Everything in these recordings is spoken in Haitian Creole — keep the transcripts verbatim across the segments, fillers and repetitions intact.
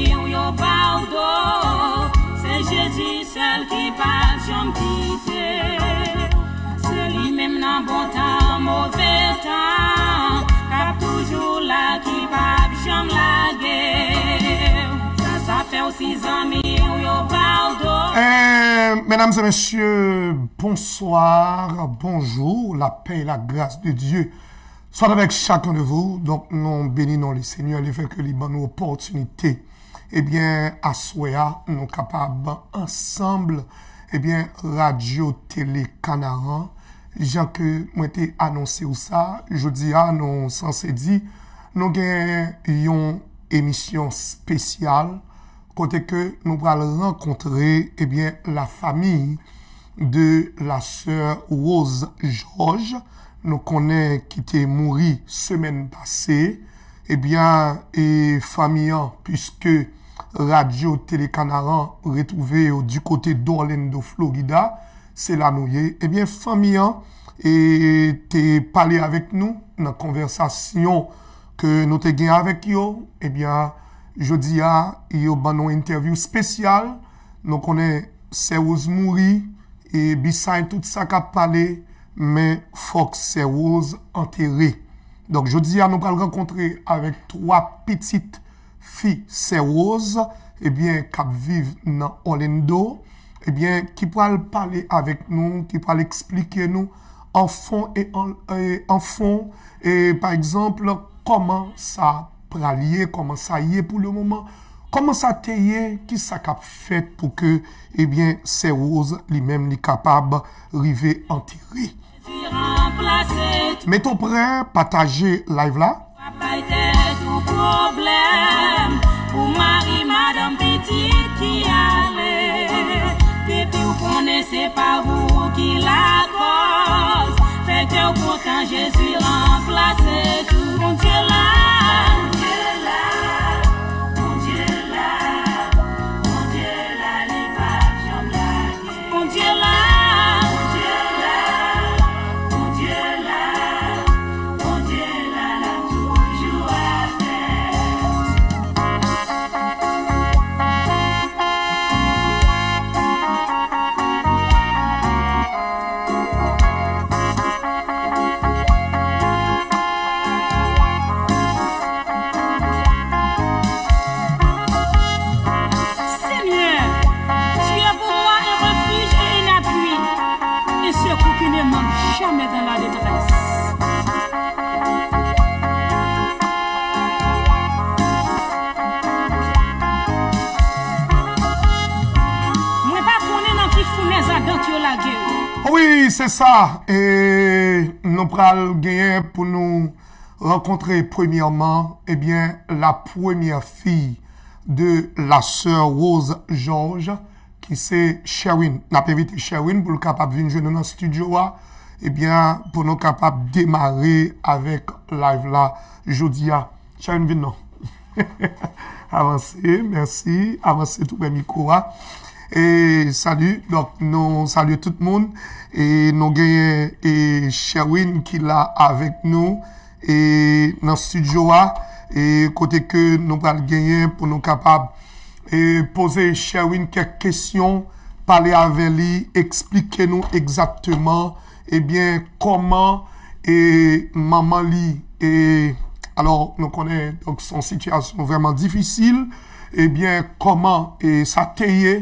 Yo ba w do, se Jezi sèl ki p ap janm kite w. Se li menm nan bon tan, move tan, k ap toujou la, ki p ap janm lage w. Sa, sa fè w si zanmi w yo ba w do. Eh, mesdames et messieurs, bonsoir, bonjour, la paix et la grâce de Dieu soit avec chacun de vous. Donk, nou beni non le Seigneur, le fait que li ban nou opòtinite, ebyen, aswè a, nou kapab ansanm, ebyen, Radyo Tele Kanaran, jan ke mwen te anonse w sa, jodi a, nou sanse di, nou gen yon emisyon espesyal, kote ke nou pral rankontre, ebyen, la famille de la sœur Rose Georges, nou konnen ki te mouri semèn pase, ebyen, e fanmi an, piske Radyo Tele Kanaran retwouve yo di kote d'Orlando, Florida, se la nou ye. Ebyen, fanmi an, e, te pale avèk nou nan konvèsasyon ke nou te gen avèk yo. Ebyen, jodi a, yo ban nou entèvyou espesyal. Nou konnen Sè Rose mouri, e beside tout sa k ap pale, men fòk Sè Rose antere. Donk, jodi a, nou pral rankontre avèk twa pitit fi Sè Rose, ebyen, k ap viv nan Orlando, ebyen, ki pral pale avèk nou, ki pral eksplike nou an fon e an, e an fon, e pa egzanp, kòman sa pral ye, kòman sa ye pou le moman, kòman sa te ye, ki sa k ap fèt pou ke, ebyen, Sè Rose li menm li kapab rive antere. Mete w prè, pataje live la. Bay tèt ou pwoblèm pou mari, madanm, pitit ki ale. Depi w konnen se pa ou ki lakòz, fè kè w kontan, Jezi ranplase tou. Bondye la, Bondye la, Bondye la, Bondye la, li p ap janm lage. Bondye la, Bondye la, Bondye la, Bondye la, l ap toujou avè. Seigneur, tu es pour moi un refuge et un appui, un secours qui ne manque jamais dans la détresse. Mwen pa konnen nan ki founèz adan yo lage w. Wi, se sa. E nou pral genyen pou nou rankontre premyèman, ebyen, la première fille de la sœur Rose Georges, ki se Sherwin. N ap envite Sherwin pou l kapab vin jwenn nou nan estidyo a, ebyen, pou nou kapab demare avèk live la jodi a. Sherwin, vin non. Avanse, mèsi. Avanse tou prè mikwo a. E sali, donk, nou salye tout moun. E nou genyen, e Sherwin ki la avèk nou, e nan estidyo a, e kote ke nou pral genyen pou nou kapab, e poze Sherwin kèk kesyon, pale avè li, eksplike nou egzakteman, ebyen, kòman, e manman li, e alò, nou konnen, donk, se yon sitiyasyon vrèman difisil, ebyen, kòman, e sa te ye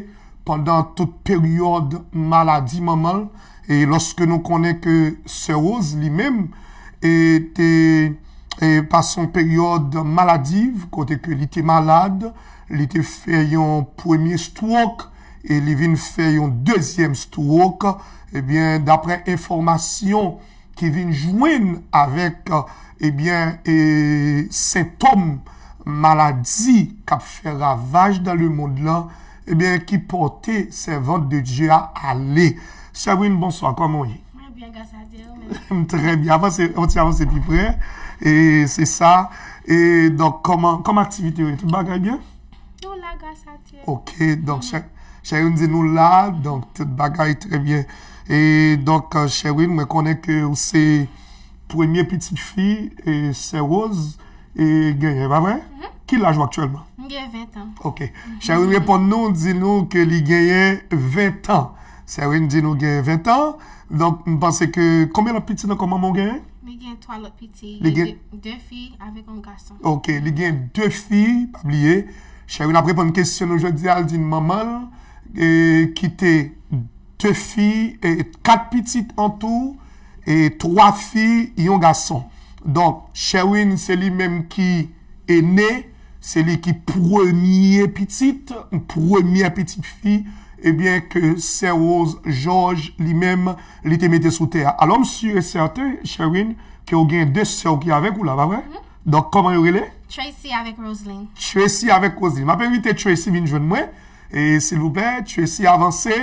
pandan tout peryòd maladi manman l, e lòske nou konnen ke Sè Rose, li menm, e te, e pase yon peryòd maladiv, kote ke li te malad, li te fè yon premye stroke, e li vin fè yon dezyèm stroke. Ebyen, daprè enfòmasyon ki vin jwenn avèk, ebyen, e, sentòm maladi k ap fè ravaj dans le monde lan, ebyen, ki pòte sèvant de Dieu a ale. Sherwin, bonswa, kòman w ye? Mwen byen, gras a Dye, ou menm? M trè byen. Avanse, yon ti avanse pi prè. E se sa. E donk, kòman, kòman aktivite yo ye? Tout bagay byen? Nou la, gras a Dye. Ok, donk, chè, chè, nou di nou la, donk, tout bagay trè byen. E donk, euh, Sherwin, mwen konnen ke ou se premye pitit fi, e, Sè Rose, e, genyen, pa vre? Mhm. Ki laj ou aktyèlman? M gen ven tan. Ok. Sherwin reponn nou, di nou ke li genyen ven tan. Sherwin di nou genyen ven tan. Donk, m panse ke, konbyen lòt pitit ankò manman w genyen? Li gen twa lòt pitit. Li gen de, de fi avèk yon gason. Ok, li gen de fi, pa bliye. Sherwin ap reponn kesyon nou jodi a, l di n manman l, e, kite de fi, e, kat pitit an tou, e, twa fi, yon gason. Donk, Sherwin, se li menm ki ene, se li ki premye pitit, premyè pitit fi, ebyen, ke sè Rose Georges, li menm, li te mete sou tè a. Alò, m si e sèten, Sherwin, ke w gen de sè w ki avèk ou la, pa vre? Donk, kòman yo rele? Tracy avèk Roseline. Tracy avèk Roseline. M ap envite Tracy vin jwenn mwen. E, silvouplè, Tracy avanse.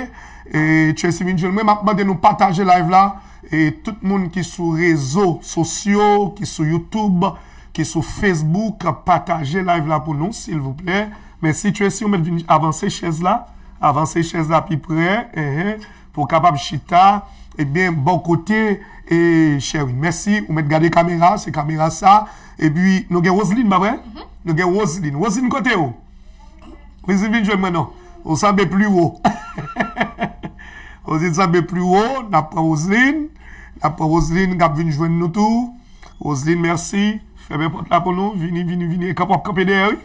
E, Tracy vin jwenn mwen. M ap mande nou pataje live la. E, tout moun ki sou rezo sosyo, ki sou YouTube, ki sou Facebook, pataje live la pou nou, silvouplè. Mèsi, Tracy, ou mèt vin avanse chèz la. Avanse chèz la pi pre. Enhen. Pou w kapab chita, ebyen, bò kote, e, Sherwin. Mèsi, ou mèt gade kamera, se kamera sa. Epi, nou gen Roseline, pa vre? Nou gen Roseline. Roseline, kote w? Roseline, vin jwenn mwen, non. Ou sanble pli wo. Roseline sanble pli wo. N ap pran Roseline. N ap pran Roseline, k ap vin jwenn nou tou. Roseline, mèsi. Fèmen pòt la pou nou. Vini, vini, vini. E kanpe, w ap kanpe dèyè, wi.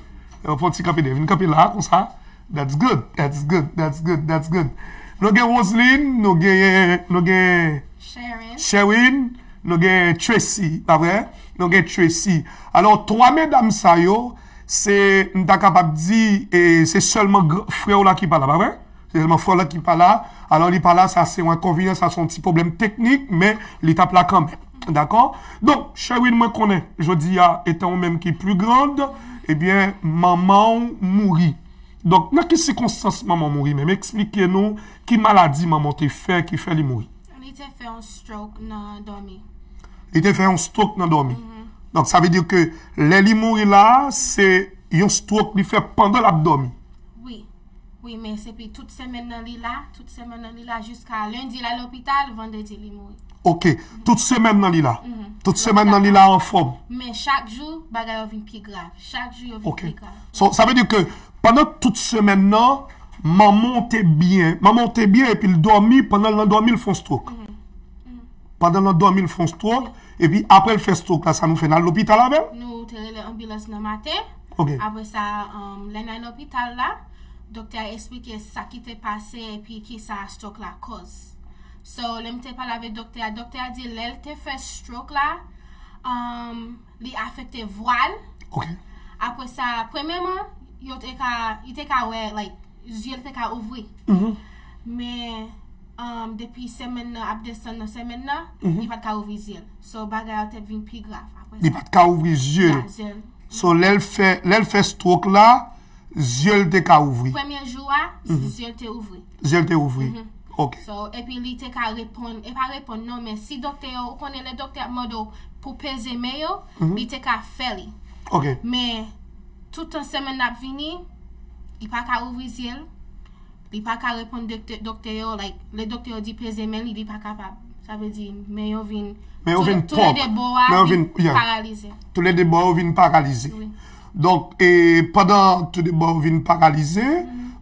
Fè yon ti kanpe dèyè. Vin kanpe la, konsa. That's good, that's good, that's good, that's good. Nou gen Roseline, nou gen, nou gen Sherwin, nou gen Tracy, pa vre? Nou gen Tracy. Alò, twa medam sa yo, se, m ta kapab di, e, se sèlman gr-, frè w la ki pa la, pa vre? Se sèlman frè w la ki pa la. Alò, li pa la, sa se yon enkonvenyan, sa se yon ti pwoblèm teknik, men li t ap la kanmenm. Dakò? Donk, Sherwin, mwen konnen, jodi a, etan ou menm ki pli grand, ebyen, manman w mouri. Donk, nan ki sikonstans manman w mouri menm? Eksplike nou ki maladi manman w te fè ki fè li mouri. Li te fè yon stroke nan dòmi. Li te fè yon stroke nan dòmi. Donk, sa vle di ke lè li mouri la, se yon stroke li fè pandan l ap dòmi. Wi. Wi, men se pi tout semèn nan li la, tout semèn nan li la, jiska lendi l al lopital, vandredi li mouri. Ok, tout semèn nan li la. Tout semèn nan li la anfòm. Men chak jou, bagay yo vin pi grav. Chak jou, yo vin pi grav. So, sa vle di ke pandan tout semèn nan, manman w te byen, manman w te byen epi l dòmi, pandan l nan dòmi, l fè yon stroke. Pandan l nan dòmi, l fè yon stroke, epi apre l fè stroke la, sa nou fè, n al lopital avè l? Nou te rele anbilans nan maten. Ok. Apre sa, um, lè n al lopital la, doktè a eksplike sa ki te pase epi ki sa stroke la koz. So, lè m te pale avèk doktè a, doktè a di lè l te fè stroke la, um, li afekte vwa l. Ok. Apre sa, premyèman, yo te ka, li te ka wè, like, zye l te ka ouvri. Men, um, depi semèn nan ap desann nan semèn nan, li pa t ka ouvri zye l. So, bagay yo te vin pi grav apre sa. Li pa t ka ouvri zye l. Ya, zye l. So, lè l fè, lè l fè stroke la, zye l te ka ouvri. Premye jou a, zye l te ouvri. Zye l te ouvri. Ok. So, epi li te ka reponn, e pa reponn non, men si doktè yo, ou konnen lè doktè ap mande w pou peze men yo, li te ka fè li. Ok. Men, toutan semèn nan ap vini, li pa ka ouvri zye l, li pa ka reponn doktè, doktè yo, like, lè doktè yo di peze men li, li pa kapab. Sa vle di, men yo vin, men yo tou, vin tou le de bò a vin, yeah, paralize. Tou le de bò yo vin paralize. Wi. Donk, e, pandan tou de bò yo vin paralize,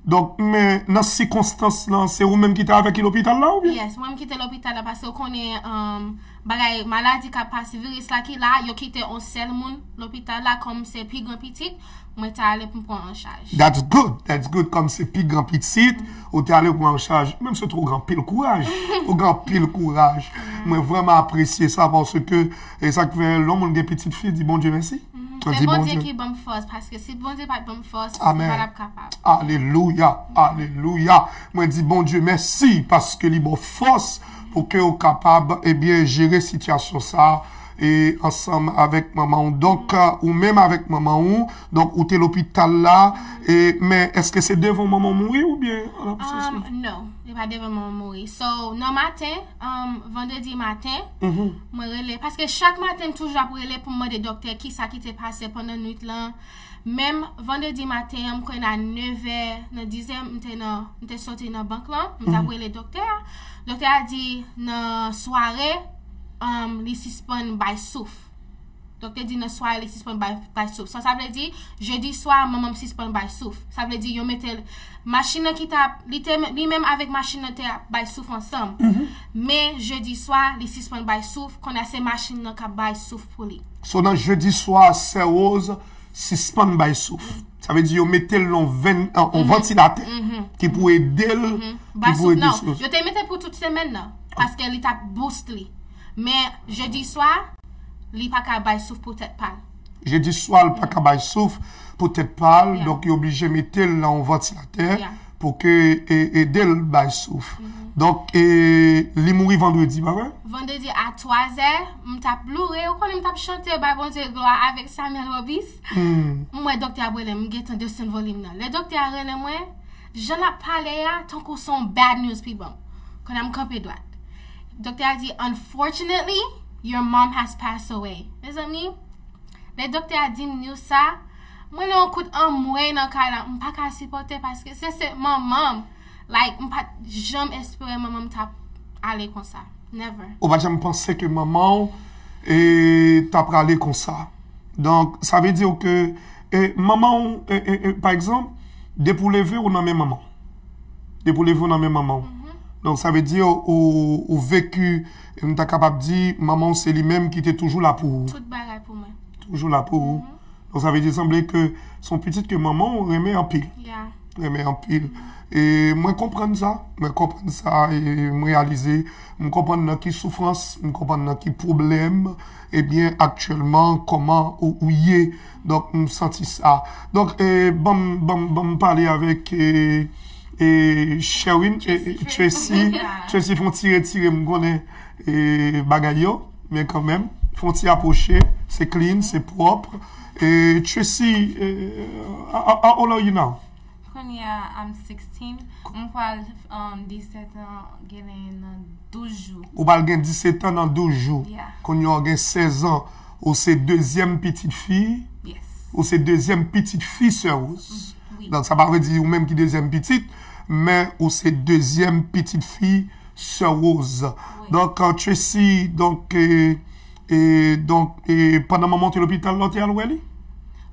donk, men nan sikonstans lan, se ou menm ki te avèk li lopital la, oubyen? Yes, mwen menm ki te lopital la, paske ou konnen, um, bagay, maladi k ap pase, viris la ki la, yo kite yon sèl moun lopital la, kòm se pi gran pitit, mwen te ale pou m pran an chaj. That's good, that's good, kòm se pi gran pitit, ou te ale pran an chaj. Menm si w gen anpil kouraj, ou gen anpil kouraj. Mwen vrèman apresye sa, paske, e sa k fè lè yon moun gen pitit fi, di Bondye mèsi. Se Bondye ki ban m fòs, paske si Bondye pa t ban m fòs, m pa t ap kapab. Alelouya, alelouya. Mwen di Bondye mèsi, paske li ba w fòs pou ke w kapab, ebyen, jere sitiyasyon sa a, e ansanm avèk manman w. Donk, ou menm avèk manman w, donk, ou te lopital la, e, men èske se devan manman w mouri oubyen an absans ou? Um, non, se pa devan manman m mouri. So, nan maten, um, vandredi maten, mwen rele, paske chak maten m toujou ap rele pou m mande doktè kisa ki te pase pandan nwit lan. Menm vandredi maten an, m kwè nan nevè, nan dizè, m te nan, m te soti nan bank lan, m t ap rele doktè a. Doktè a di nan sware, um, li sispann bay souf. Doktè di nan sware li sispann bay, bay souf. So, sa vle di, jedi swa, manman m sispann bay souf. Sa vle di, yo mete l, machin nan ki t ap, li te, li menm avèk machin nan te ap bay souf ansanm. Men, jedi swa, li sispann bay souf, kounye a se machin nan k ap bay souf pou li. So, nan jedi swa, Sè Rose sispann bay souf. Sa vle di yo mete l nan ven, an, an vantilatè ki pou ede l, ki pou ede Sè Rose. Yo te mete pou tout semèn nan, paske li t ap boost li. Men, jedi swa, li pa ka bay souf pou tèt pa l. Jedi swa, l pa ka bay souf pou tèt pa l, donk yo oblije mete l nan yon vantilatè pou ke e, ede l bay souf. Donk, e, li mouri vandredi, pa vre? Vandredi a twazè, m t ap loure, ou konnen m t ap chante, bay Bondye glwa avèk Samuel Robis. M wè doktè ap rele m, m gentan desann volim nan. Lè doktè a rele mwen, jan l ap pale a, tankou se yon bad news pou ban m. Kounye a m kanpe dwat. Doktè a di, "Unfortunately, your mom has passed away." Mezanmi, lè doktè a di m news sa, mwen nan yon kout anmwey nan kay la, m pa ka sipòte paske se, se manman m. Like, m pa t janm espere manman m t ap ale konsa. Never. Ou pa t janm panse ke manman w, e, t ap prale konsa. Donk, sa vle di ke, e, manman w, e, e, e, pa egzanp, depi w leve, ou nan men manman w. Depi w leve, ou nan men manman w. Donk, sa vle di, ou, ou, ou veki, e, m ta kapab di, manman w se li menm ki te toujou la pou ou. Tout bagay pou mwen. Toujou la pou ou. Donk, sa vle di, sanble ke se yon pitit ke manman w renmen anpil. Yeah. Renmen anpil. E mwen konprann sa. Mwen konprann sa e m reyalize. M konprann nan ki soufrans, m konprann nan ki pwoblèm, ebyen, aktyèlman, kòman ou, ou ye. Donk, m santi sa. Donk, e, ban m, ban m, ban m pale avèk, e, e, Sherwin, e, e, Tracy. Tracy, fè yon ti retire, m konnen, e, bagay yo, men kanmenm, fè yon ti apwoche, se clean, se pwòp. E, Tracy, e, how, how old are you now? Kounye a, I'm sixteen. M pral, um, disèt an genyen nan douz jou. Ou pral gen disèt an nan douz jou. Yeah. Kounye a, w gen sèz an. Ou se dezyèm pitit fi. Yes. Ou se dezyèm pitit fi Sè Rose. Mm, wi. Donk, sa pa vle di ou menm ki dezyèm pitit, men ou se dezyèm pitit fi Sè Rose. Wi. Donk, euh, Tracy, donk, euh, e, donk, e, pandan manman w te lopital la, w te al wè li?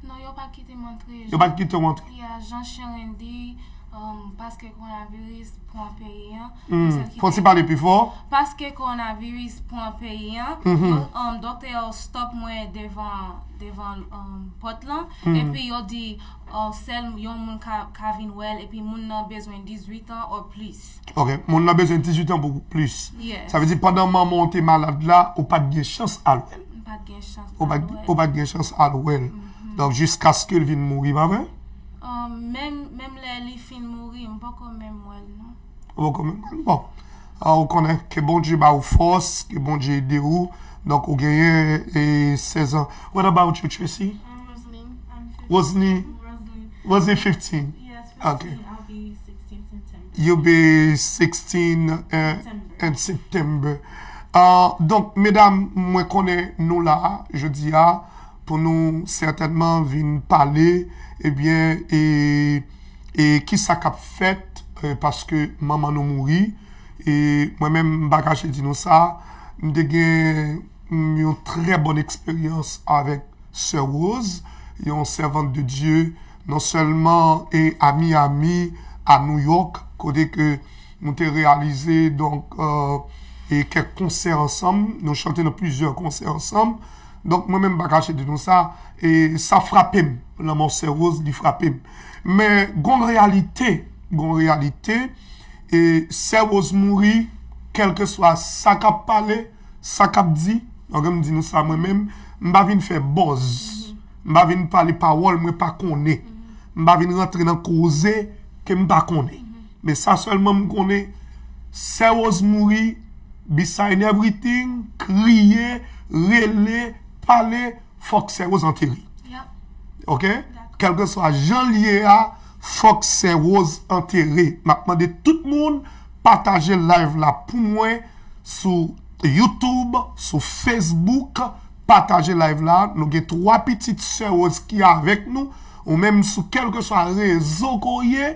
Non, yo pa kite m antre. Yo pa kite w antre? Ya, jan Sherwin di, um, paske kowonaviris pran peyi an. Hmm. Fò w ti pale pi fò. Paske kowonaviris pran peyi an, mhm, yo, um, doktè yo stop mwen devan, devan, um, pòt lan. Hmm. Epi yo di, oh, sèl yon moun ka, ka vin wè l, epi moun nan bezwen dizuit an or plis. Ok, moun nan bezwen dizuit an pou plis. Yes. Sa vle di pandan manman w te malad la, ou pa t gen chans al wè l. M pa t gen chans al wè l. Ou pa t, ou pa t gen chans al wè l. Mhm. Donk, jiskaske l vin mouri, pa vre? Ah, menm, menm lè li fin mouri, m poko menm wè l, non. Ou poko menm wè l. Bon. Ah, ou konnen, ke Bondye ba ou fòs, ke Bondye ede ou. Donk, ou genyen, e, sèz an. What about you, Tracy? I'm Rosalie. I'm fifteen. Rosalie. Rosalie. Rosalie, fifteen. Yes, fifteen. Ok. I'll be sixteen September. You'll be sixteen, uh, September. In September. Uh, donk, medam, mwen konnen nou la, jodi a, pou nou sètènman vin pale, ebyen, e, e kisa k ap fèt, e, paske manman nou mouri. E mwen menm, m pa kache di nou sa, m te gen, mm, yon trè bòn eksperyans avèk Sè Rose, yon servante de Dieu, non sèlman e a Miami, a New York, kote ke nou te reyalize, donk, euh, e kèk konsè ansanm, nou chante nan plizyè konsè ansanm. Donk, mwen menm, m pa kache di nou sa, e sa frape m, lanmò Sè Rose, li frape m. Men, gon reyalite, gon reyalite, e Sè Rose mouri, kèlkeswa sa k ap pale, sa k ap di, donk m di nou sa mwen menm, m pa vin fè buzz. M pa vin pale pawòl mwen pa konnen. M pa vin rantre nan koze ke m pa konnen. Men sa sèlman m konnen, Sè Rose mouri, beside everything, kriye, rele, pale, fòk Sè Rose antere. Yep. Ok? Dakò. Kèlkeswa jan l ye a, fòk Sè Rose antere. M ap mande tout moun pataje live la pou mwen sou YouTube, sou Facebook. Pataje live la. Nou gen twa pitit Sè Rose ki avèk nou. Ou menm sou kèlkeswa rezo ke w ye,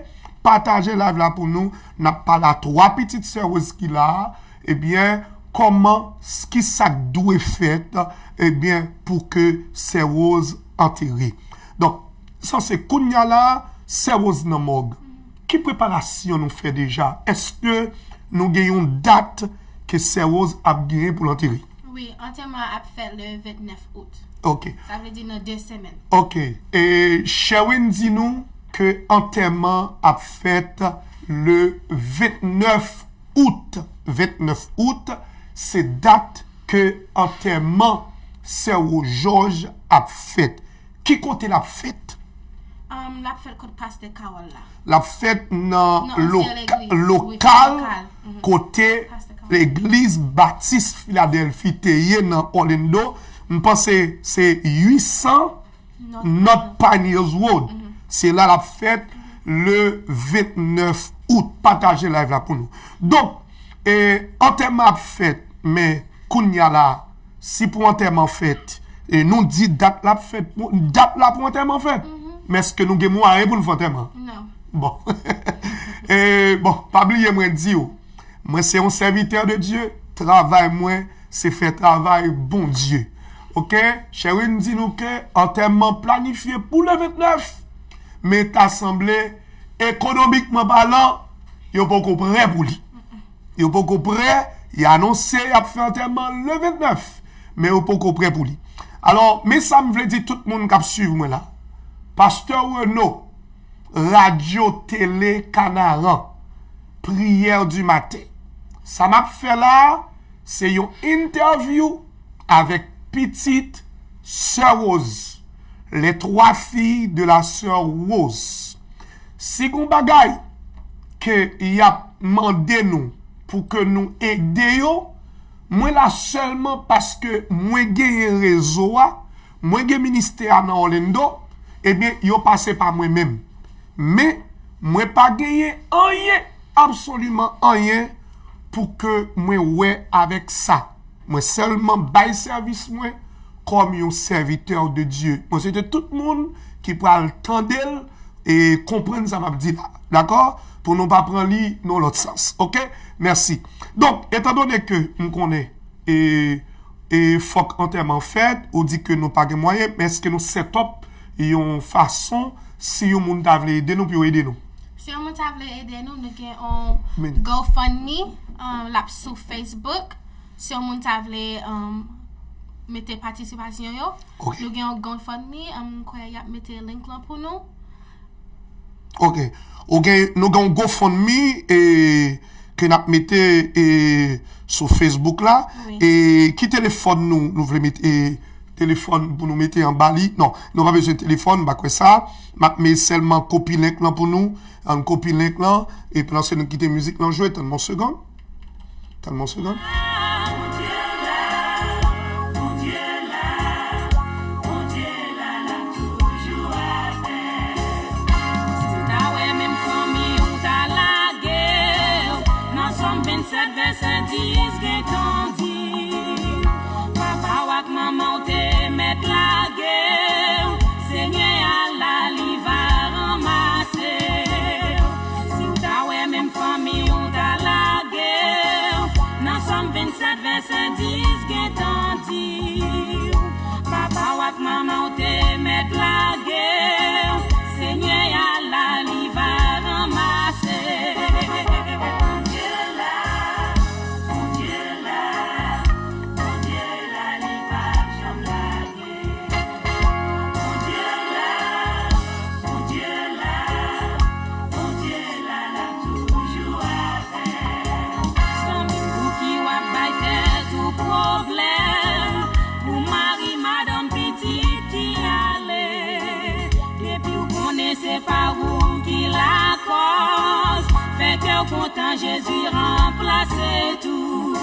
pataje live la pou nou. N ap pale a twa pitit Sè Rose ki la a. Ebyen, kòman, kisa k dwe fèt, ebyen, pou ke Sè Rose antere. Donk, sa se kounye a la, Sè Rose nan mòg. Ki preparasyon nou fè deja? Èske nou gen yon dat ke Sè Rose ap genyen pou l antere? Wi, antèman ap fèt le vennèf out. Ok. Sa vle di nan de semèn. Ok. E Sherwin di nou ke antèman ap fèt le vennèf out. Vennèf out, se dat ke antèman Sè Rose Georges ap fèt. Ki kote l ap fèt? Um, l ap fèt kot pastè Carole la. L ap fèt nan Nan ansyen loka- legliz, wi, lokal lokal, mhm. Kote Pastè Carole. Legliz Batis Filadelfi te ye nan Orlando. M panse se uit san North Pioneers Road. Se la l ap fèt le vennèf out. Pataje live la pou nou. Donk, e, antèman ap fèt, men kounye a la, si pou antèman fèt, e nou di dat la ap fèt, pou- dat la pou antèman fèt. Men èske nou gen mwayen pou n fè antèman? Non. Bon. E, bon, pa bliye mwen di w, mwen se yon sèvitè de Dye, travay mwen se fè travay Bondye. Ok? Sherwin di nou ke antèman planifye pou le vennèf, men ta sanble, ekonomikman palan, yo poko prè pou li. Yo poko prè, y anonse y ap fè antèman le vennèf, men yo poko prè pou li. Alò, men sa m vle di tout moun k ap swiv mwen la. Pastè Renaud, Radyo Tele Kanaran, Priyè di maten. Sa m ap fè la a, se yon entèvyou avèk pitit Sè Rose, les trois filles de la sœur Rose. Si gon bagay ke y ap mande nou pou ke nou ede yo, mwen la sèlman paske mwen genyen rezo a, mwen gen ministè a nan Orlando, ebyen, yo pase pa mwen menm. Men, mwen pa genyen anyen, absoliman anyen, pou ke mwen wè avèk sa. Mwen sèlman bay sèvis mwen kòm yon sèvitè de Dye. Mwen swete tout moun ki pral tande l e konprann sa m ap di la. Dakò? Pou nou pa pran li nan lòt sans. Ok? Mèsi. Donk, etandone ke m konnen e, e fòk antèman fèt, ou di ke nou pa gen mwayen, men èske nou set up yon fason si yon moun ta vle ede nou pou yo ede nou? Si yon moun ta vle ede nou, nou gen yon Men- GoFundMe, um, l ap sou Facebook. Si yon moun ta vle um, mete patisipasyon yo, Ok. nou gen yon GoFundMe, um, m kwè y ap mete link lan pou nou. Ok. Ok, nou gen yon GoFundMe e, ke n ap mete e, sou Facebook la. Wi. E ki telefòn nou, nou vle mete e, telefòn pou nou mete anba li? Non, nou pa bezwen telefòn, m pa kwè sa. M ap mete sèlman kopi link lan pou nou. Ann kopi link lan. E pandan se nou kite mizik lan jwe, tann m yon segonn. Tann m yon segonn. Bondye la, Bondye la, Bondye la, l ap toujou avè w. Si w ta wè menm fanmi w ta lage w, nan Sòm vennsèt vèsè dis gentan di, papa w ak manman w te mèt lage w, Senyè a la li va ranmase w. Si w ta wè menm fanmi w ta lage w, nan Sòm vennsèt vèsè dis gentan di w, papa w ak manman w te mèt lage w, Senyè a la li va ranmase w. Bondye la, Bondye la, Bondye la, li p ap janm lage. Bondye la, Bondye la, Bondye la, l ap toujou avè w. Zanmi m, pouki w ap bay tèt ou pwoblèm pou mari, madanm, pitit ki ale? Depi w konnen se pa ou ki lakòz, fè kè w kontan, Jezi ranplase tou.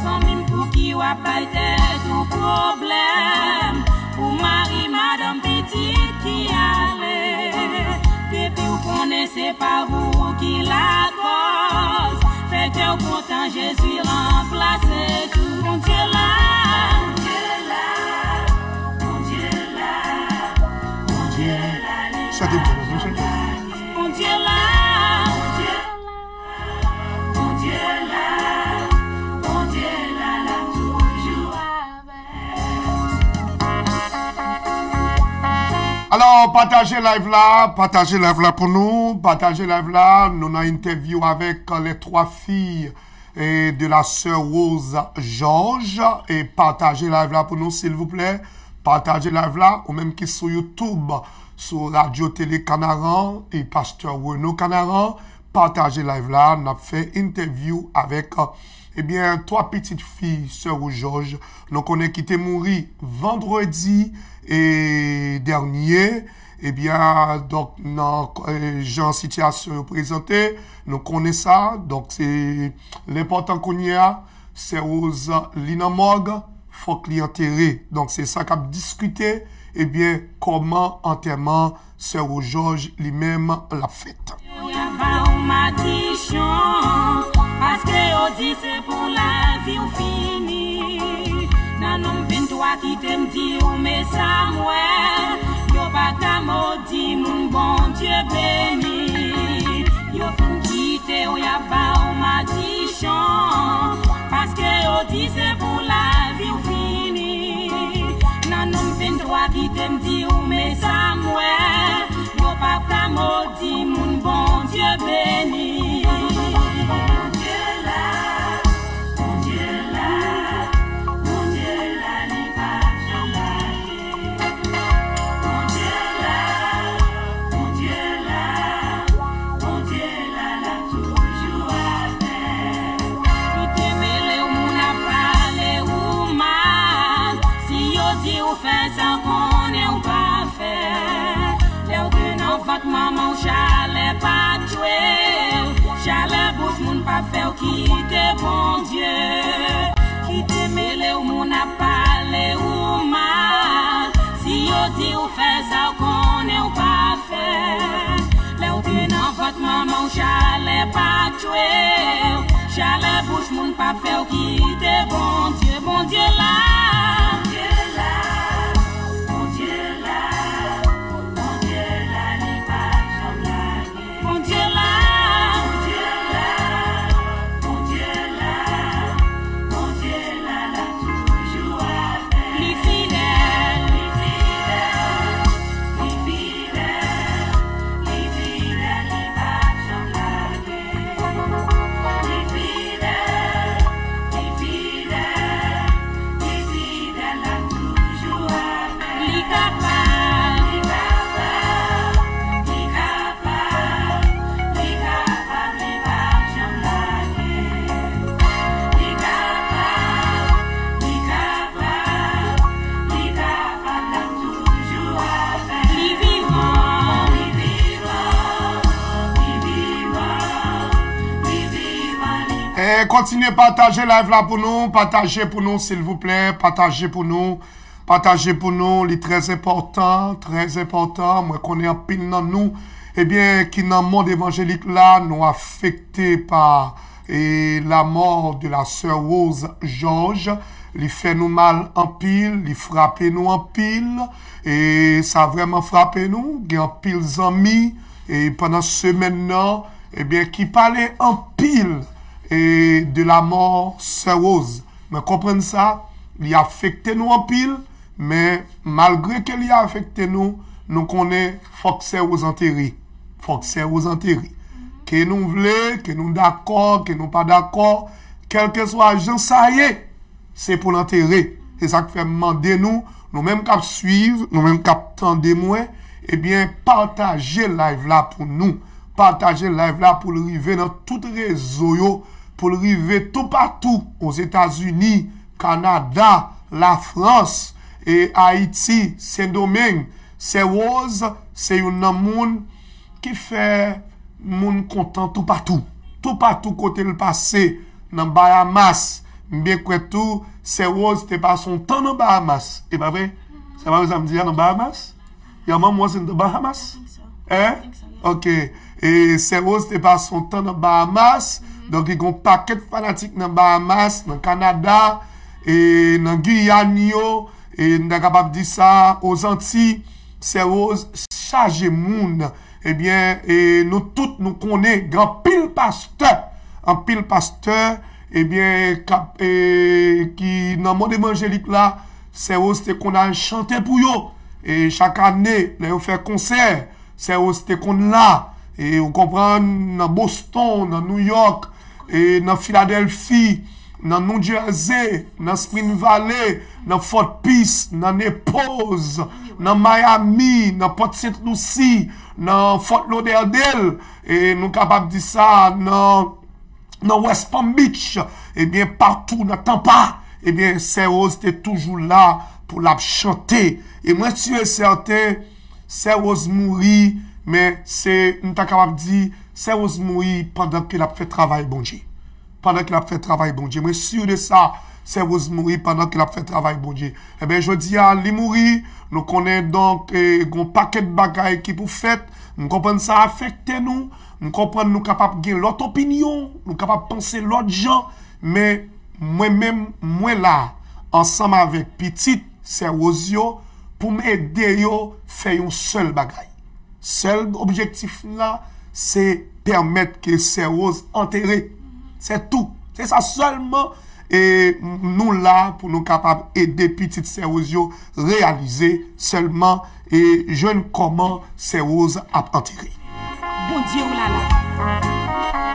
Zanmi m, pouki w ap bay tèt ou pwoblèm pou mari, madanm, pitit ki ale? Depi w konnen se pa ou ki lakòz, fè kè w kontan, Jezi ranplase tou. Bondye la, Bondye la, Bondye la, Bondye la, li p ap janm lage. Bondye la, Bondye la, Bondye la, Bondye Alò, pataje live la, pataje live la pou nou, pataje live la, nou nan entèvyou avèk les trois filles eh, de la sœur Rose Georges, e pataje live la pou nou silvouplè, pataje live la, ou menm ki sou YouTube, sou Radio Télé Kanaran, e Pastè Renaud Kanaran, pataje live la, n ap fè entèvyou avèk, ebyen, twa pitit fi sè Rose Georges, nou konnen ki te mouri vandredi e dènye, ebyen, donk, nan, eh, jan sitiyasyon yo prezante, nou konnen sa, donk, se, l enpòtan kounye a, sè Rose li nan mòg, fòk li antere. Donk, se sa k ap diskite, ebyen, kòman antèman sè Rose Georges li menm l ap fèt. Yo ba w madichon, paske yo di se pou lavi w fini. Nan nonm venntwa kite m di w, men sa m wè, yo pa ka modi moun Bondye beni. Yo fin kite w, y ap ba w madichon, paske yo di se pou lavi w fini. Nan nonm venntwa kite m di w, men sa m wè, yo pa ka modi moun Bondye beni. Bondye la, Bondye la, Bondye la, li pa janm lage. Bondye la, Bondye la, Bondye la, l ap toujou avè w. Li te mele w, moun ap pale ou mal. Si yo di w fè sa, konnen w pa fè. Lè w te nan vant manman w, chalè pa t tchwe w. Chalè bouch moun pa fè w kite Bondye. Ki te mele w, moun ap pale ou mal. Si yo di w fè sa, w konnen w pa fè. Lè w te nan vant manman w, chalè pa t tchwe w. Chalè bouch moun pa fè w kite Bondye. Bondye la. Bondye la. Bondye la. Bondye la, li pa janm lage. Bondye la. Bondye la. Bondye la. Bondye la, l ap toujou avè w. Li fidèl. Li fidèl. Li fidèl. Li fidèl, li pa janm lage. Li fidèl. Li fidèl. Li fidèl, l ap toujou avè w. Li kapab. Li kapab. Li kapab. Li kapab, li p ap janm lage. Li kapab, li kapab, li kapab, l ap toujou avè m. Li vivan, li vivan, li vivan, li vivan, li... E, kontinye pataje live la pou nou, pataje pou nou, silvouplè, pataje pou nou. Pataje pou nou, li trè enpòtan, trè enpòtan. Mwen konnen anpil nan nou, ebyen, ki nan mond evanjelik la, nou afekte pa, e, la mò de la sè Rose Georges. Li fè nou mal anpil, li frape nou anpil, e sa vrèman frape nou. Gen anpil zanmi, e pandan semèn nan, ebyen, ki pale anpil, e, de la mò sè Rose. Mwen konprann sa, li afekte nou anpil, men malgre ke li afekte nou, nou konnen fòk sè Rose antere. Fòk sè Rose antere. Ke nou vle, ke nou dakò, ke nou pa dakò, kèlkeswa jan sa ye, se pou l antere. Se sa k fè m mande nou, nou menm k ap swiv, nou menm k ap tande mwen, ebyen, pataje live la pou nou. Pataje live la pou l rive nan tout rezo yo, pou l rive toupatou, Ozetazini, Kanada, Lafrans, e Ayiti, Sendomeng. Sè Rose se youn nan moun ki fè moun kontan toupatou. Toupatou kote l pase, nan Bahamas. M byen kwè tou, sè Rose te pase yon tan nan Bahamas. E pa vre? Se pa vre sa m di a, nan Bahamas? Your mom was in the Bahamas? I think so. Eh? I think so, yeah. Ok. E sè Rose te pase yon tan nan Bahamas. Donk, li gen yon pakèt fanatik nan Bahamas, nan Kanada, e nan Giyàn yo, e n ta kapab di sa, Ozanti, sè Rose chaje moun. Ebyen, e nou tout nou konnen, gen anpil pastè, anpil pastè, ebyen, k ap, e, ki nan mond evanjelik la, sè Rose te konn al chante pou yo. E chak ane, lè yo fè konsè, Sè Woz te konn la. E ou konprann, nan Boston, nan New York, e nan Filadèlfi, nan New Jersey, nan Spring Valley, nan Fort Pierce, nan Naples, nan Miami, nan Port Saint Lucie, nan Fort Lauderdale, e nou kapab di sa nan, nan West Palm Beach, ebyen, patou nan Tampa, ebyen, Sè Woz te toujou la pou l ap chante. E mwen si e sèten, Sè Woz mouri, men se, m ta kapab di, Sè Woz mouri pandan ke l ap fè travay Bondye. Pandan ke l ap fè travay Bondye. Mwen si de sa, Sè Woz mouri pandan ke l ap fè travay Bondye. Ebyen, jodi a, li mouri, nou konnen donk, e, gon pakèt bagay ki pou fèt. M konprann sa afekte nou, m konprann nou kapab gen lòt opinyon, nou kapab panse lòt jan, men mwen menm, mwen la, ansanm avèk pitit Sè Woz yo, pou m ede yo fè yon sèl bagay. Sèl objektif m la, se pèmèt ke Sè Woz antere. Se tou. Se sa sèlman, e nou la pou nou kapab ede pitit Sè Woz yo reyalize sèlman e jwenn kòman Sè Woz ap antere. Bondye w la la.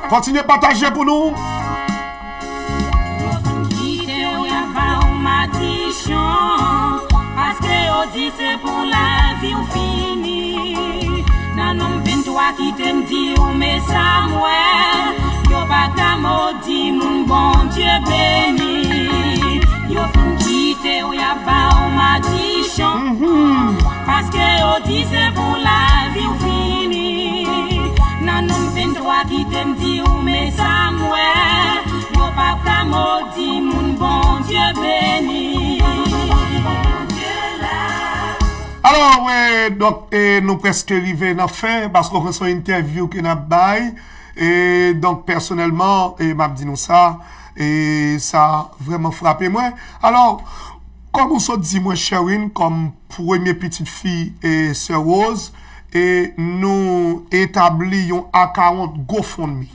Kontinye pataje pou nou. Yo fin kite w, y ap ba w madichon, paske yo di se pou lavi w fini. Nan nonm venntwa kite m di w, men sa m wè, yo pa ka modi moun Bondye beni. Yo fin kite w, y ap ba w madichon, paske yo di se pou lavi w fini. Nan nonm venntwa kite m di w, men sa m wè, yo pa ka modi moun Bondye beni. Alò, wi, donk, e, nou prèske rive nan fen, paske se yon entèvyou ke n ap bay. E, donk, pèsonèlman, e, m ap di nou sa, e, sa vrèman frape mwen. Alò, kòm ou sot di mwen, Sherwin, kòm premye pitit fi, e, Sè Woz, e, nou etabli yon akawont GoFundMe.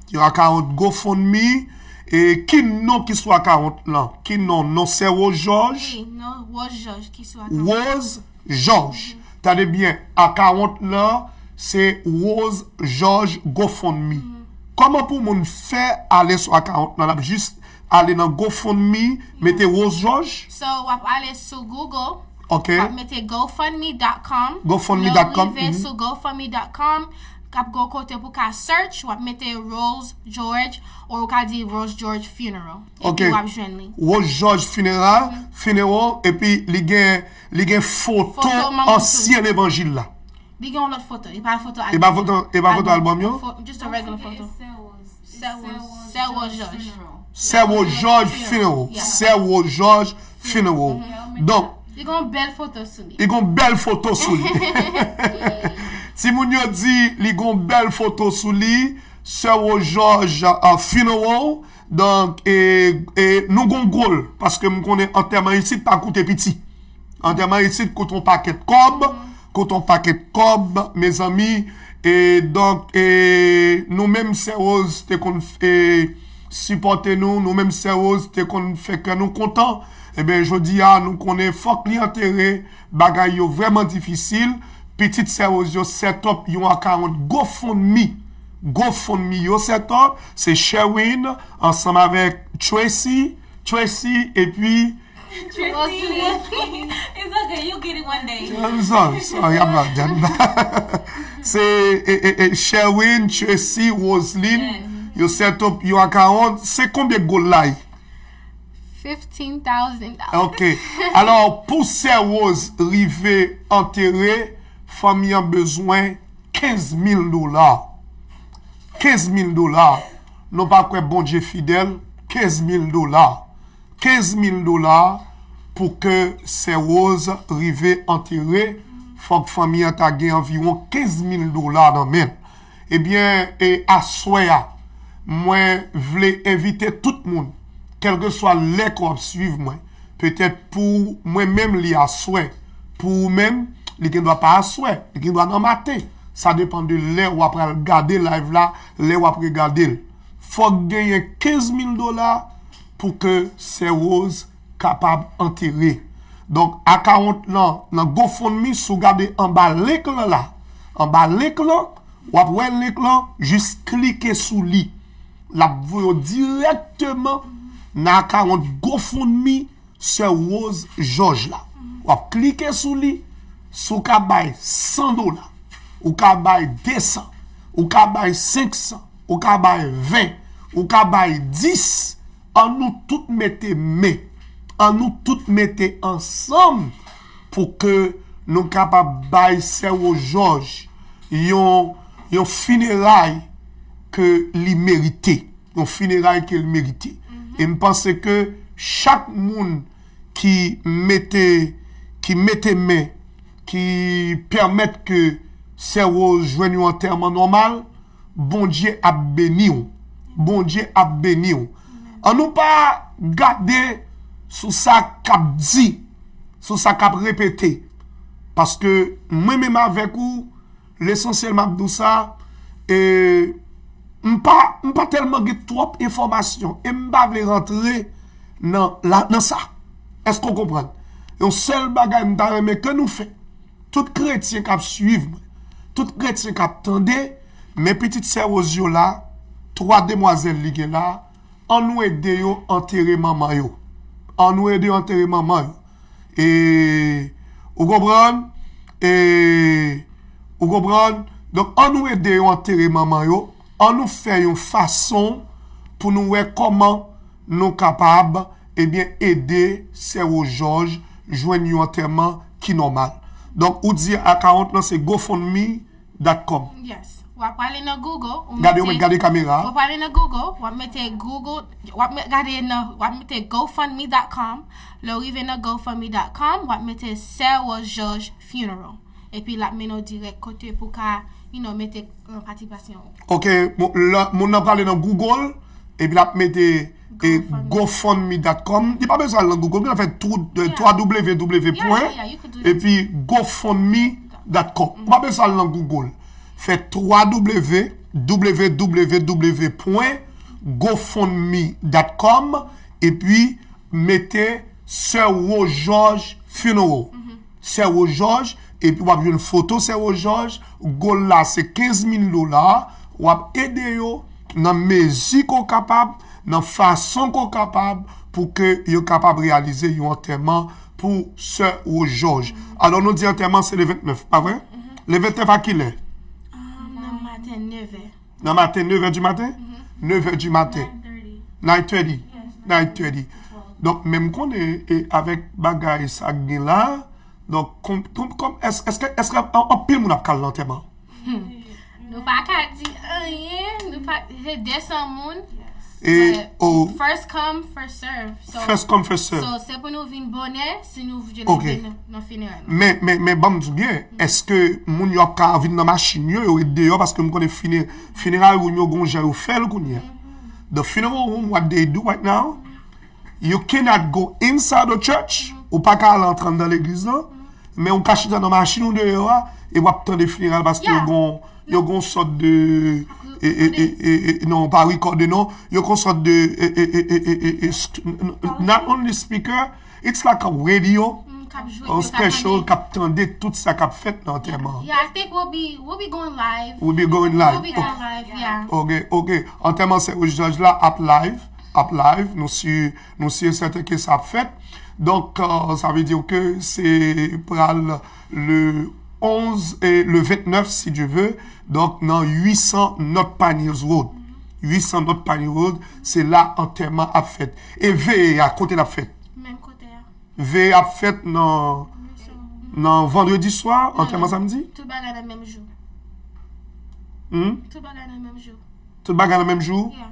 Yon akawont GoFundMe, e, ki non ki sou akawont lan? Ki non? Non Sè Woz Jòj? Wi, non Woz Jòj ki sou akawont. Woz Jòj. Tande byen, akawont lan se Woz Jòj GoFundMe. Kòman pou moun fè ale sou akawont lan? L ap jis ale nan GoFundMe, mete Woz Jòj. So, w ap ale sou Google, ok, w ap mete gofundme dot com. Gofundme dot com. Lè w rive sou gofundme dot com, k ap gon kote pou ka search, w ap mete Rose George, ou ka di Rose George Funeral. Ok. Epi w ap jwenn li. Rose George Funeral, Funeral, epi li gen, li gen foto ansyen levanjil la. Li gen yon lòt foto. E pa foto album. E pa foto, e pa foto album yo? Just a regular foto. Sè Woz Jòj. Sè Woz Jòj Funeral. Sè Woz Jòj Funeral. Donk, li gen yon bèl foto sou li. Li gen yon bèl foto sou li. Timoun yo di li gen yon bèl foto sou li. Sè Woz Jòj, uh, Funeral. Donk, e, e nou gon gòl, paske m konnen antèman isit pa koute piti. Antèman isit koute yon pakèt kòb, koute yon pakèt kòb, mezanmi. E donk, e nou menm Sè Woz te konn, e, sipòte nou, nou menm Sè Woz te konn fè kè nou kontan. Ebyen, jodi a, nou konnen fòk li antere, bagay yo vrèman difisil. Pitit Sè Woz yo set up yon akawont GoFundMe. GoFundMe yo set up, se Sherwin ansanm avèk Tracy, Tracy epi Tracy. It's okay, you get it one day. I'm sorry, sorry, I'm not done. Se, e, e, e, Sherwin, Tracy, Roseline, yo set up yon akawont. Se konbyen gòl la ye? Fifteen thousand dollars. Ok. Alò, pou Sè Woz rive antere, fanmi an bezwen kenz mil dola. Kenz mil dola. Nou pa kwè Bondye fidèl, kenz mil dola. Kenz mil dola pou ke Sè Woz rive antere, fòk fanmi an ta gen anviwon kenz mil dola nan men l. Ebyen, e aswè a, mwen vle envite tout moun, kèlkeswa lè ke w ap swiv mwen, petèt pou mwen menm li aswè, pou ou menm, li gendwa pa aswè, li gendwa nan maten. Sa depann de lè w ap pral gade live la, lè w ap regade l. Fòk genyen kenz mil dola pou ke Sè Woz kapab antere. Donk, akawont lan nan GoFundMe, si w gade anba link lan la, anba link lan, w ap wè link lan, jis klike sou li. L ap voye w dirèkteman nan akawont GoFundMe Sè Rose Georges la. W ap klike sou li, si w ka bay san dola, ou ka bay de san, ou ka bay senk san, ou ka bay ven, ou ka bay dis, an nou tout mete men, an nou tout mete ansanm pou ke nou kapab bay Sè Rose Georges yon, yon fineray ke li merite. Yon fineray ke li merite. E m panse ke chak moun ki mete, ki mete men, ki pèmèt ke Sè Rose jwenn yon antèman nòmal, Bondye ap beni w. Bondye ap beni w. An nou pa gade sou sa k ap di, sou sa k ap repete. Paske mwen menm avèk ou, lesansyèl m ap di w sa, e, m pa, m pa tèlman gen twòp enfòmasyon e m pa vle rantre nan, la, nan sa. Èske w konprann? Yon sèl bagay m ta renmen ke nou fè, tout kretyen k ap swiv mwen, tout kretyen k ap tande, men pitit Sè Rose yo la, twa demwazèl li gen la, an nou ede yo antere manman yo. An nou ede yo antere manman yo. E, ou konprann? E, ou konprann? Donk, an nou ede yo antere manman yo. An nou fè yon fason pou nou wè kòman nou kapab, ebyen, ede Sè Rose Georges jwenn yon antèman ki nòmal. Donk, ou di akawont lan se GoFundMe dot com. Yes. W ap prale nan Google, ou Gade, ou mete, gade kamera. W ap prale nan Google, w ap mete Google, w ap me- gade nan, w ap mete GoFundMe dot com. Lè w rive nan GoFundMe dot com, w ap mete Sè Rose Georges Funeral. Epi l ap mennen w dirèk kote pou ka, you know, mete, uh, patisipasyon ou. Ok, mo- la, moun nan prale nan Google, epi l ap mete e GoFundMe. GoFundMe dot com. Li pa bezwen al nan Google, li fè trou- eh, Yeah. W W W Yeah, pwen, yeah, yeah, you could do that epi too. GoFundMe dot com. Ou pa bezwen al nan Google. Fè twa W W W pwen gofundme dot com epi mete Sè Rose Georges Funeral. Sè Rose Georges, epi w ap jwenn foto Sè Rose Georges. Goal la se kenz mil dola. W ap ede yo nan mezi ke w kapab, nan fason ke w kapab, pou ke yo kapab reyalize yon antèman pou Sè Rose Georges. Alò, nou di antèman se le vennèf, pa vre? Le vennèf a kilè? Um, nan maten, nèv è. Nan maten, nèv è di maten? Nèv è di maten. Nine thirty. Nine thirty. Donk, men m konnen, e, avèk bagay sa k gen la, donk, kòm, kòm, kòm, èske, èske, èske an- anpil moun ap ka al nan antèman? Nou pa ka di anyen, nou pa, se de san moun. E, but o- first come, first serve. So, First come, first serve. So, se pou nou vin bonè, si nou vle Ok. vin nan fineray la. Men, men, men, ban m di w byen, èske moun yo ap ka vin nan machin yo, yo ret deyò, paske m konnen fine- fineray room yo gon jan yo fè l kounye a. The funeral home, what they do right now, you cannot go inside the church, ou pa ka al antre anndan legliz lan, men ou ka chita nan machin ou deyò a, e w ap tande fineral paske yo Yeah. gon, yo gon sòt de, e, e, e, e, e, non, pa rekòde non, yo gon sòt de, e, e, e, e, e, e, e, sk- n- n- not only speaker, it's like a radio, Mm, k ap jwe, on yo ka special, tande. K ap tande tout sa k ap fèt nan antèman. Yeah, I think we'll be, we'll be going live. We'll be going live. We'll be going live, yeah. Ok, ok. Antèman Sè Rose Georges la ap live, ap live. Nou si, nou si e sèten ke sa ap fèt. Donk, euh, sa vle di ke se pral le onz e le vennèf, si Dye ve. Donk, nan uit san North Pine Hills Road. Uit san North Pine Hills Road, se la antèman ap fèt. E veye a, kote l ap fèt? Menm kote a. Veye ap fèt nan, nan vandredi swa, antèman samdi? Tout bagay nan menm jou. Hmm? Tout bagay nan menm jou. Tout bagay nan menm jou? Yeah.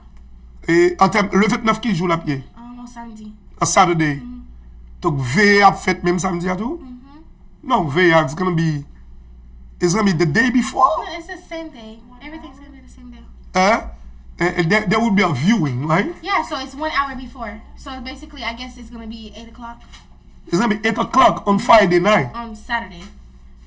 E antèm, le vennèf ki jou l ap ye? Um, on samdi. A Saturday. Donk, veye ap fèt menm samdi a tou? Non, veye a, it's gonna be, it's gonna be the day before? No, it's the same day. Everything's gonna be the same day. Hein? Eh, eh, there, there will be a viewing, right? Yeah, so it's one hour before. So basically, I guess it's gonna be eight o'clock. It's gonna be eight o'clock on Friday night. On Saturday.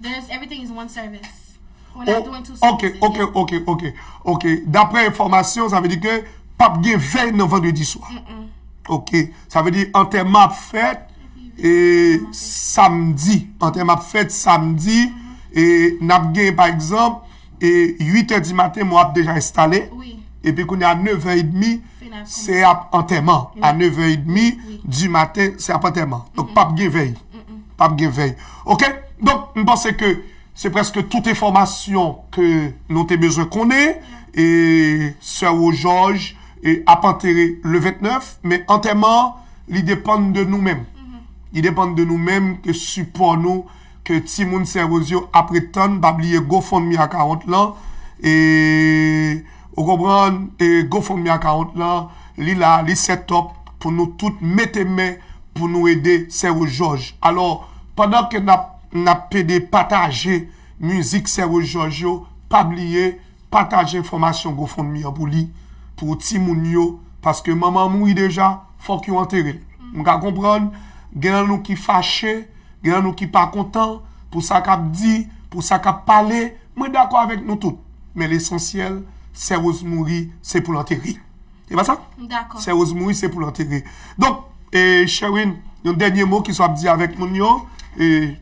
There's, everything is one service. We're not doing two services. Ok, ok, ok, ok. Daprè enfòmasyon, sa vle di ke p ap gen vèy nan vandredi swa. Ok. Sa vle di antèman ap fèt e samdi. Antèman ap fèt samdi. E n ap gen, pa egzanp, e uit è di maten, mò ap deja enstale. Epi kounye a nèv è edmi, se ap antèman. A nèv è edmi di maten, se ap antèman. Donk, p ap gen vèy. P ap gen vèy. Oke? Donk, m panse ke se prèske tout enfòmasyon ke nou te bezwen konnen. E sè Wozjòj, e, ap antere le vennèf, men antèman an, li depann de nou menm. Li depann de nou menm, ke sipò nou, ke timoun sè Woz yo ap ret tann. Pa bliye GoFundMe account lan. E, ou konprann, e GoFundMe account lan, li la, li set up pou nou tout mete men pou nou ede sè Wozjòj. Alò, pandan ke n ap, n ap pede pataje mizik sè Wozjòj yo, pa bliye pataje enfòmasyon GoFundMe an pou li, pou timoun yo, paske manman an mouri deja, fòk yo antere l. M ka konprann, gen nan nou ki fache, gen nan nou ki pa kontan, pou sa k ap di, pou sa k ap pale, mwen dakò avèk nou tout. Men lesansyèl, sè Woz mouri, se pou l antere. Se pa sa? Dakò. Sè Woz mouri, se pou l antere. Donk, e, Sherwin, yon dènye mo ki sa w ap di avèk moun yo? E,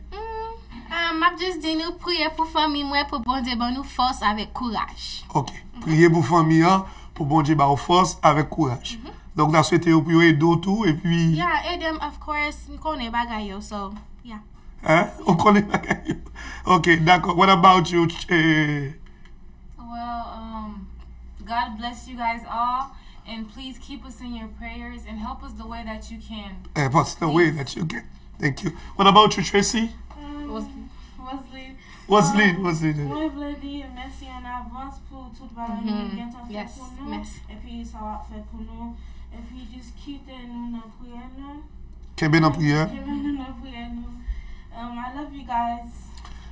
Ah, m ap jis di nou priye pou fanmi mwen, pou Bondye ban nou fòs avèk kouraj. Ok. Priye pou fanmi an, pou Bondye ba w fòs avèk kouraj. Donk, n ap swete yo pou yo ede w tou, epi Yeah, ede m, of course, m konnen bagay yo, so, yeah. Hein? Ou konnen bagay yo. Ok, dakò. What about you? Eh, Well, um, God bless you guys all, and please keep us in your prayers and help us the way that you can. Eh, what's the way that you can? Thank you. What about you, Tracy? Um, Wesley. Wesley, Wesley. Mwen vle di mèsi an avans pou tout bagay nou gentan fè Yes, pou nou. mèsi. Epi sa w ap fè pou nou. Epi jis kite nou nan priyè nou. Kenbe nan priyè. Kenbe nou nan priyè nou. Um, I love you guys.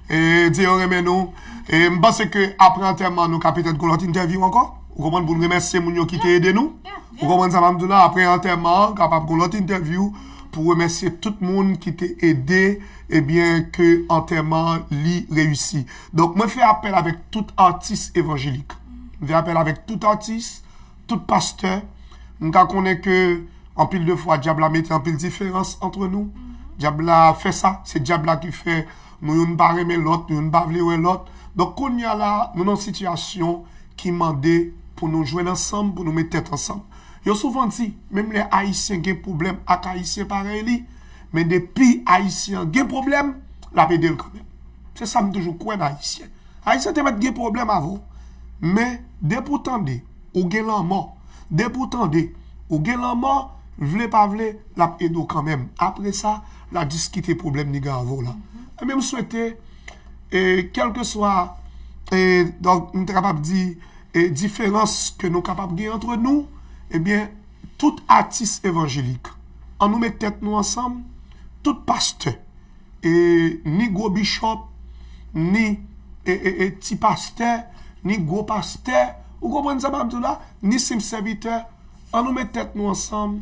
E di yo renmen nou. E m panse ke apre antèman, nou ka petèt gon lòt entèvyou ankò. Ou konprann, pou n remèsye moun yo ki te ede nou. Ou konprann sa m ap di w la? Apre antèman an, kapab gon lòt entèvyou pou remèsye tout moun ki te ede, ebyen, ke antèman an li reyisi. Donk, mwen fè apèl avèk tout atis evanjelik. Mwen fè apèl avèk tout atis, tout pastè. M ka konnen ke anpil de fwa, dyab la mete anpil diferans antre nou. Dyab la fè sa. Se dyab la ki fè nou youn pa renmen lòt, nou youn pa vle wè lòt. Donk, kounye a la, nou nan yon sitiyasyon ki mande pou nou jwenn ansanm, pou nou met tèt ansanm. Yo souvan di, menm lè Ayisyen gen pwoblèm ak Ayisyen parèy li, men depi Ayisyen an gen pwoblèm, l ap ede l kanmenm. Se sa m toujou kwè nan Ayisyen. Ayisyen te mèt gen pwoblèm avè w. Men, depi w tande, ou gen lanmò. Depi w tande, ou gen lanmò, vle pa vle, l ap ede w kanmenm. Apre sa, l a diskite pwoblèm li gen avè w la. Ebyen, m swete, e, kèlkeswa, e, donk, m te kapab di, e, diferans ke nou kapab gen antre nou, ebyen, tout atis evanjelik, ann nou met tèt nou ansanm, tout pastè, e, ni gwo bishop, ni, e, e, e, ti pastè, ni gwo pastè, ou konprann sa m ap di w la, ni senp sèvitè, ann nou met tèt nou ansanm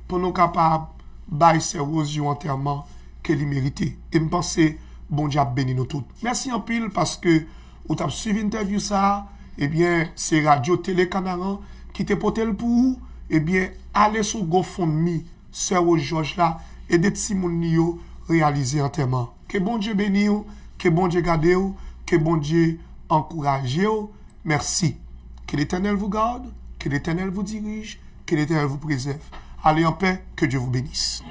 pou nou kapab bay sè Rose yon antèman ke li merite. E m panse Bondye ap beni nou tout. Mèsi anpil paske ou t ap swiv entèvyou sa a. Ebyen, se Radyo Tele Kanaran ki te pote l pou ou. Ebyen, ale sou GoFundMe sè Rose Georges la, ede timoun li yo reyalize antèman. Ke Bondye beni w, ke Bondye gade w, ke Bondye ankouraje w. Merci. Que l'Éternel vous garde, que l'Éternel vous dirige, que l'Éternel vous préserve. Allez en paix, que Dieu vous bénisse.